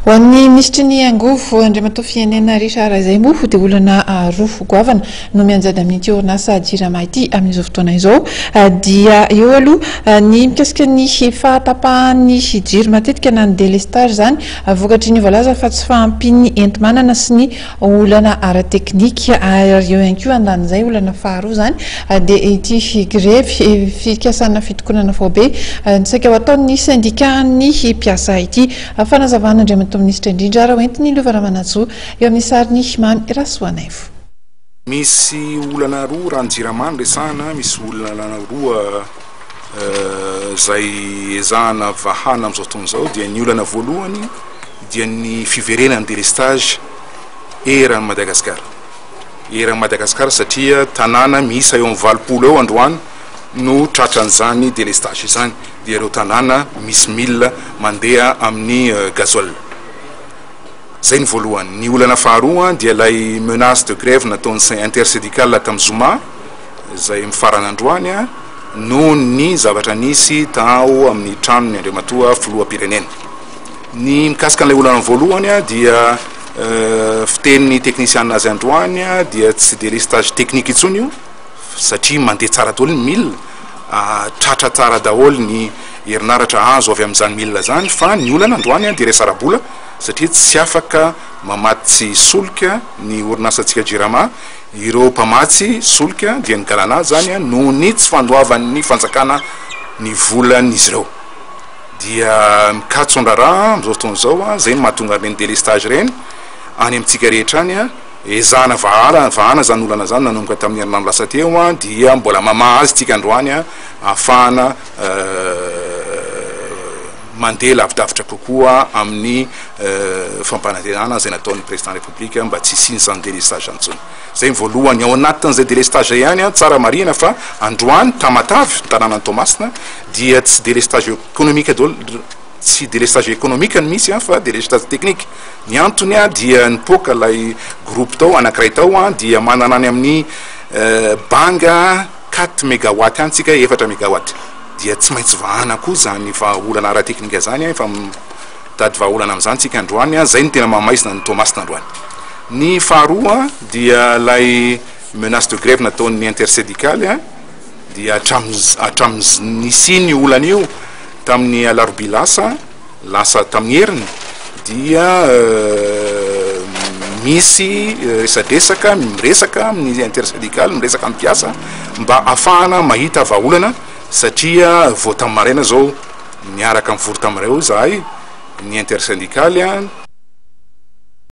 Ho an'ny minisitry ny Angovo, Andriamatoa Fiainena Richard izay moa dia olana roa goavana no mianjady amin'ity orinasa Jirama ity amin'izao fotoana izao dia eo aloha ny mikasika ny fahatapahan'ny jiro matetika na ny délestage izany vokatry ny voalaza fa tsy fahampian'ny enti-manana sy ny olana ara-teknika ary eo ihany koa andanin'izay olana faharoa izany dia ity grevy fikasana fitokonana faobe ny saika ho ataon'ny sendikan'ny mpiasa ity. Fanazavana Andriamatoa Minisitra indrindra ary hoentin'i Lova Ramanantsoa eo amin'ny sarin'i Mamy Rasoanaivo. Misy olana roa raha ny Jirama no resahana, misy olana roa izay ezahana vahana amin'izao fotoana izao dia ny olana voalohany dia ny fiverenan'ny délestage eran'i Madagasikara. Eran'i Madagasikara satria tanàna miisa eo amin'ny 80 eo androany no tratran'izany délestage izany, dia ireo tanàna misy mille mandeha amin'ny gasoil. Izay ny voalohany. Ny olana faharoa dia ilay menace de grève nataon'ny intersyndicale tamin'ny zoma izay mifarana androany noho ny zavatra nisy tao amin'ny tranon'ny Andriamatoa Filoham-pirenena. Ny mikasika an'ilay olana voalohany dia fitenin'ny teknisianina azy androany dia tsy délestage technique intsony io satria mandeha tsara daholo ny mille, tratra tsara daholo ny herinaratra azo avy amin'izany mille izany fa ny olana androany dia resa-ara-bola satria tsy afaka mamatsy solika ny orinasantsika Jirama ireo mpamatsy solika dia ny Galana izany noho ny tsy fandoavan'ny fanjakana ny volan'izy ireo. Dia mikatso ny raharaha amin'izao fotoana izao, izay no mahatonga an'ireny délestage ireny any amintsika rehetra any, ezahana vahana vahana izany olana izany nanomboka tamin'ny herinandro lasa teo dia mbola mamaha azy isika androany ahafahana mandeha lavidavitra kokoa amin'ny fampanantenana izay nataon'ny président République mba tsy hisian'izany délestage izany intsony. Izay ny voalohany. Ao anatin'izay délestage izay ihany, tsara marihina fa androany Tamatave, tanànan'i Toamasina, dia tsy délestage économique daholo, tsy délestage économique no misy fa délestage technique. Ny antony dia nipoaka ilay groupe tao, anankiray tao dia manana any amin'ny banga quatre mégawatt any tsika, efatra mégawatt. Dia tsy maintsy vahana koa izany vahaolana ara-teknika izany, efa mitady vahaolana amin'izany tsika androany, izay no tena mahamaizina an'i Toamasina androany. Ny faharoa dia ilay menace de grève nataon'ny intersyndicale, dia hatramin'ny hatramin'ny nisian'io olana io tamin'ny alarobia lasa, lasa tamin'ny heriny dia misy resadresaka, miresaka amin'ny intersyndicale, miresaka amin'ny mpiasa mba hahafahana mahita vahaolana satria vao tamin'ny maraina izao niaraka nivory tamin'ireo izahay ny intersyndicale.